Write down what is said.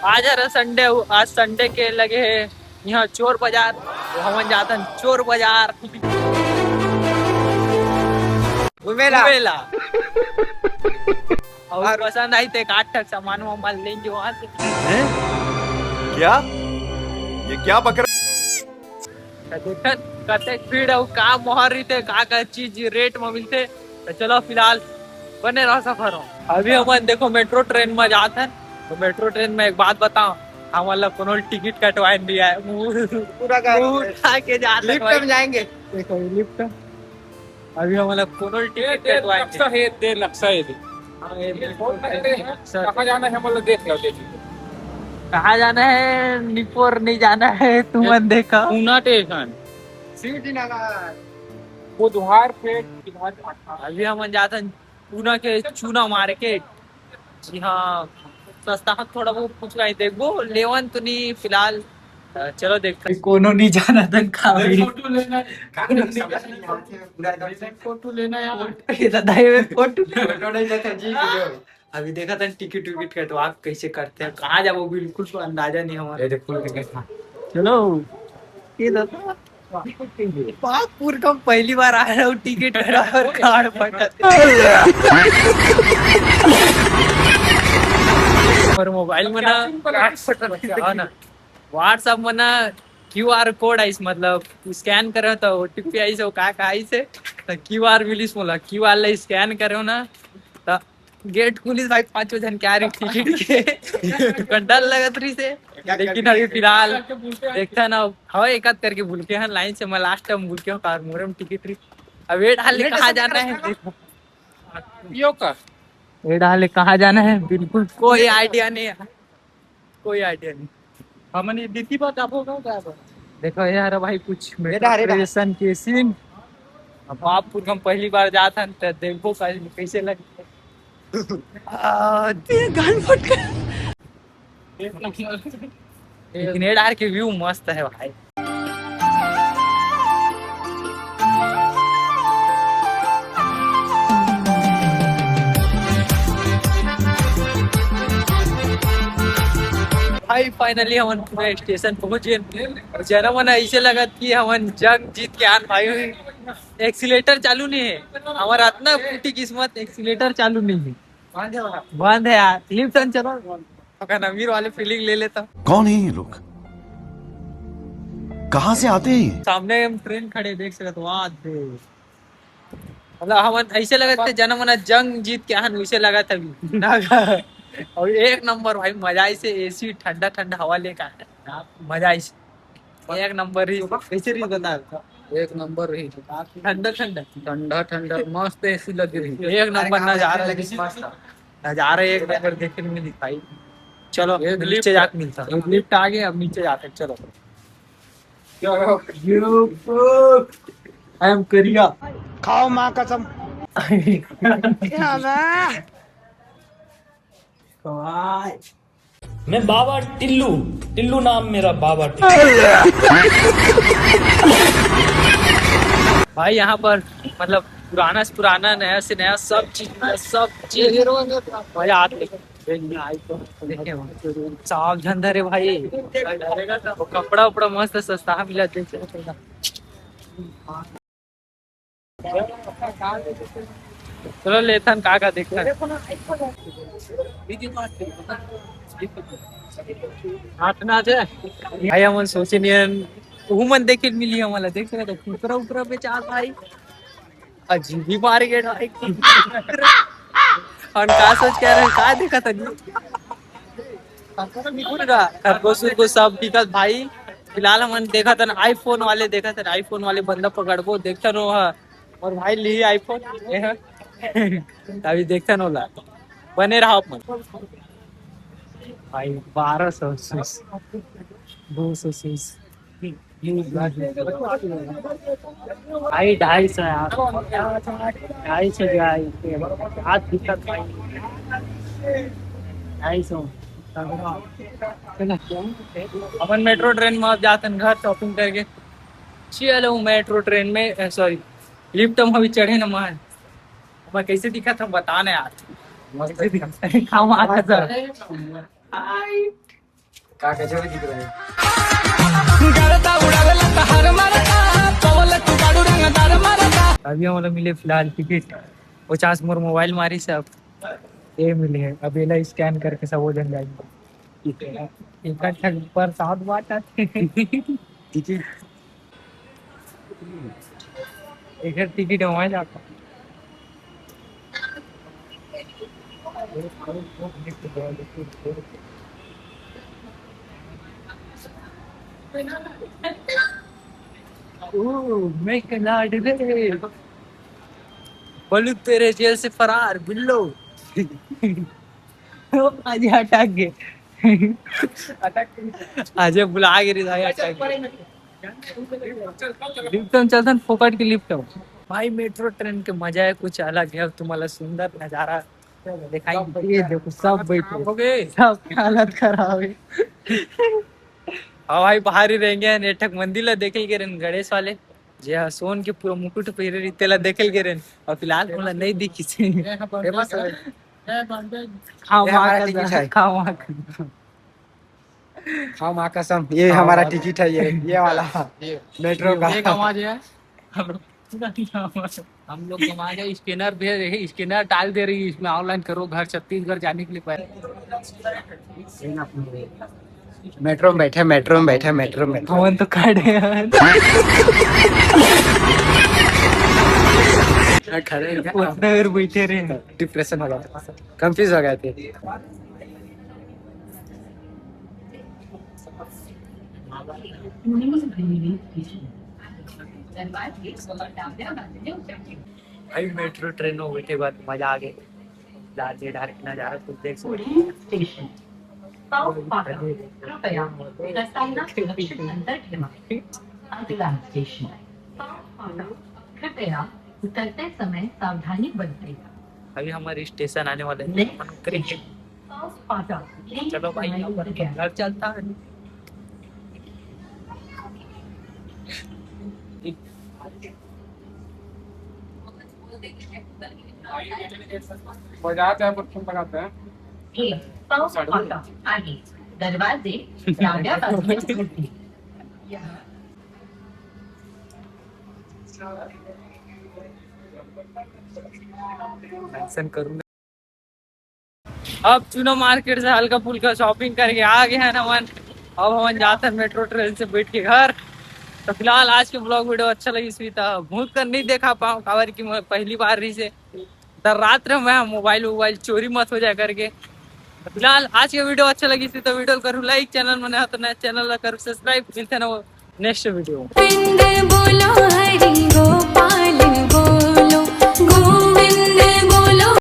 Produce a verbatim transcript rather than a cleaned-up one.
आज हर संडे, आज संडे के लगे हे यहाँ चोर बाजार, तो हमन जाथन चोर बाजार। घूमेला। घूमेला। और पसंद आई तो एक आध ठक सामान वामान लेंगे वहाँ से। हैं? क्या? ये क्या बक रहा? तो देखत कतेक भीड़ अउ का मोहर रहिथे, का का चीज रेट म मिलथे। तो चलो फिलहाल बने रहो सफर हो। अभी हमन देखो मेट्रो ट्रेन म जात हन, तो मेट्रो ट्रेन में एक बात बताओ, हमन ला कोनो टिकट कटवाए नहीं आए, मुंह पूरा का मुंह उठा के जात हन लिफ्ट भाई। में जाएंगे। देखो ये लिफ्ट, अभी हमन ला कोनो ये टिकट देख, कटवाए नक्शा नहीं। है, दे नक्शा है, दे। हाँ, ये ये फोन करते हैं, नक्शा कहाँ है। जाना है, बोलो, देख लो, देख लो। कहाँ जाना है, निपोर नहीं जाना है, तुमन देखो। पूना स्टेशन। शिवजी नगर। बुधवार पे, बुधवार पे। अभी हमन जात हन पूना के चूना मार्केट। जी हाँ, सस्ता ह थोड़ा बहुत कुछ कहीं देखबो, लेवन तो नहीं फिलहाल। अ, चलो देखते हैं। कोनो नहीं जाना था खावे। फोटो लेना है। फोटो लेना है यार। ये तो दाई में फोटो। फोटो नहीं लेते जी, वीडियो। अभी देखा था टिकट विकट कटवा के कैसे करते हैं, कहाँ जाबो बिल्कुल तो अंदाजा नहीं हमारा। ये देख फुल टिकट था। चलो, ये दादा। बागपुर का पहली बार आ रहा हूँ, टिकट करा और कार्ड फटा। और मोबाइल में ना, हाँ ना, WhatsApp में ना क्यूआर कोड आइस, मतलब स्कैन करो तो ओटीपी आइस, वो का का आइस है, तो क्यूआर मिलिस मोला, क्यूआर ला स्कैन करो ना, तो गेट खुलिस भाई, पांचों झन क्या रही टिकट के। तो डर लगत रही से, लेकिन अभी फिलहाल देखता ना, हवा एक आध करके भूल के हैं लाइन से, मैं लास्ट टाइम भूल के हूँ कार मोरम टिकट रही। अब ये डाले कहाँ जाना है, देखो। यो का? ये डाले कहाँ जाना है, बिल्कुल कोई आइडिया नहीं है, कोई आइडिया नहीं। हमन ये दिल्ली बात जाबो का, का बा? देखो यार भाई, कुछ ये मेट्रो डाले ना। स्टेशन के सीन। अब बागपुर हम पहली बार जात हन, तो देखबो कैसे, कैसे लगे। आ, ये गान फट गया। लेकिन ये डाल के व्यू मस्त है भाई। भाई, finally हमन पूरा स्टेशन पहुंच गए। और जना मन ऐसे लगत कि हमन जंग जीत के आन भाई। एक्सीलेटर चालू नहीं है, हमारा इतना फूटी किस्मत, एक्सीलेटर चालू नहीं है। बंद है यार, लिफ्ट अन चलो। अगर अमीर वाले फीलिंग ले लेता। कौन है ये लोग? कहाँ से आते हैं ये? सामने हम ट्रेन खड़े देख सकत हो, वाह दे। मतलब हमन ऐसे लगत थे जना मना जंग जीत के आन, वैसे लगत अभी। और एक नंबर भाई, मजा आइसे, एसी ठंडा ठंडा हवा लेकर मजा आइसे। एक नंबर रही। कैसे रही बता? एक नंबर रही। ठंडा ठंडा। ठंडा ठंडा मस्त एसी लगी रही। एक नंबर नजारा लगी, मस्त नजारा, एक नंबर देखे मिली भाई। चलो एक नीचे लिफ्ट। जाके मिलता, एक लिफ्ट आ गए, अब नीचे जाते हैं, चलो। आई एम करिया। खाओ माँ कसम। मैं बाबा टिल्लू, टिल्लू नाम मेरा, बाबा टिल्लू। भाई यहाँ पर मतलब पुराना से पुराना, नया से नया, सब चीज, सब चीज मजा आते। देखे वहाँ, साफ झंडा रे भाई, वो कपड़ा उपड़ा मस्त सस्ता मिला, देख सकते हैं। चलो लेथन का का देखथन। हाथ ना जे। भाई हमन सोचे नियन, उहू मन देखे मिली हमन ला, देख सकत हो, कुकरा उकरा बेचात भाई। अजीब ही मार गए भाई। और का सोच के आ रहे, का देखा था? खरगोश उरगोश सब दिखत भाई। फिलहाल हमन देखत हन iPhone वाले, देखत हन iPhone वाले, बंदा पकड़बो, देखथन ओह। और भाई लिही iPhone। अभी देखथन ओला। बने रहो अपन। भाई बारह सौ, दो सौ, भाई ढाई सौ यार, ढाई सौ जो है, इसे हाथ दिक्कत भाई, ढाई सौ। अपन मेट्रो ट्रेन में अब जाते हैं घर शॉपिंग करके। चलो मेट्रो ट्रेन में, सॉरी, लिफ्ट में अभी चढ़े ना मैं। मैं कैसे दिखा था बताना यार। मस्त दिखा। हम आता सर। हाय। का गजब दिख रहा है। अभी हमला मिले फिलहाल टिकट। पचास मोर मोबाइल मारी सब ये मिले है। अब एला स्कैन करके सब हो जन जाएंगे। एक अच्छा प्रसाद बांटा। टिकट एक टिकट हमारे जाता। ओ, मैं कनाड रे। बलू तेरे जेल से फरार बिल्लो। आज हटा के। आज बुला के रे भाई, हटा के। लिफ्ट में चलथन, फोकट के लिफ्ट में। भाई, मेट्रो ट्रेन के मजा है कुछ अलग है। अब तुम्हाला सुंदर नजारा दिखाई। ये देखो, सब बैठे, सब के हालत खराब है। हाँ भाई, बाहर ही रहेंगे। नेठक मंदिर ला देखे के रेन, गणेश वाले, जे ह सोन के पूरा मुकुट पहिरे रही, तेला देखे के रेन। और फिलहाल हमला नहीं दिखी से। फेमस है। खाओ ये माँ हमारा का टिकट दम, है। खाओ माँ का। हाँ माँ कसम, ये हमारा टिकट है, ये ये वाला मेट्रो का। एक आवाज है। हम लोग हम लोग कमा गए, स्कैनर भेज रहे, स्कैनर डाल दे रही है इसमें, ऑनलाइन करो, घर छत्तीसगढ़ जाने के लिए पैसा। मेट्रो में बैठे, मेट्रो में बैठे, मेट्रो में बैठे। हमन तो खड़े हैं। खड़े हैं क्या? उतना देर बैठे रहे। डिप्रेशन हो गया था, कंफ्यूज हो गए थे। भाई, मेट्रो ट्रेन में बैठे बाद मजा आ गया। लाल डायरेक्ट नजारा कुछ देख सकते। पुढील स्टेशन पावस फाटा। कृपया उतरताना सुरक्षित अंतर ठेवा। अगला स्टेशन पावस फाटा। कृपया उतरते समय सावधानी बरतें। अभी हमारे स्टेशन आने वाले हैं। नेक्स्ट स्टेशन पावस फाटा। चलो भाई, अब घर चलता है। बजाते हैं, परफ्यूम लगाते हैं। हे पावस फाटा आहे। दरवाजे डाव्या बाजूने उघडतील. मेंशन करूंगा। अब चूना मार्केट से हल्का फुल्का शॉपिंग करके आ गए हैं ना मन। अब हमन जाते हैं मेट्रो ट्रेन से बैठ के घर। तो फिलहाल आज के ब्लॉग वीडियो अच्छा लगी, इसमें तो बहुत कर नहीं देखा पाऊँ, काबर कि मैं पहली बार रही से। तो रात में मैं मोबाइल वोबाइल चोरी मत हो जाए करके। तो फिलहाल आज के वीडियो अच्छा लगी, तो वीडियो करूँ लाइक, चैनल में नया हो तो नया चैनल ला करूँ सब्सक्राइब। मिलते हैं ना नेक्स्ट वीडियो। पिंड बोलो हरि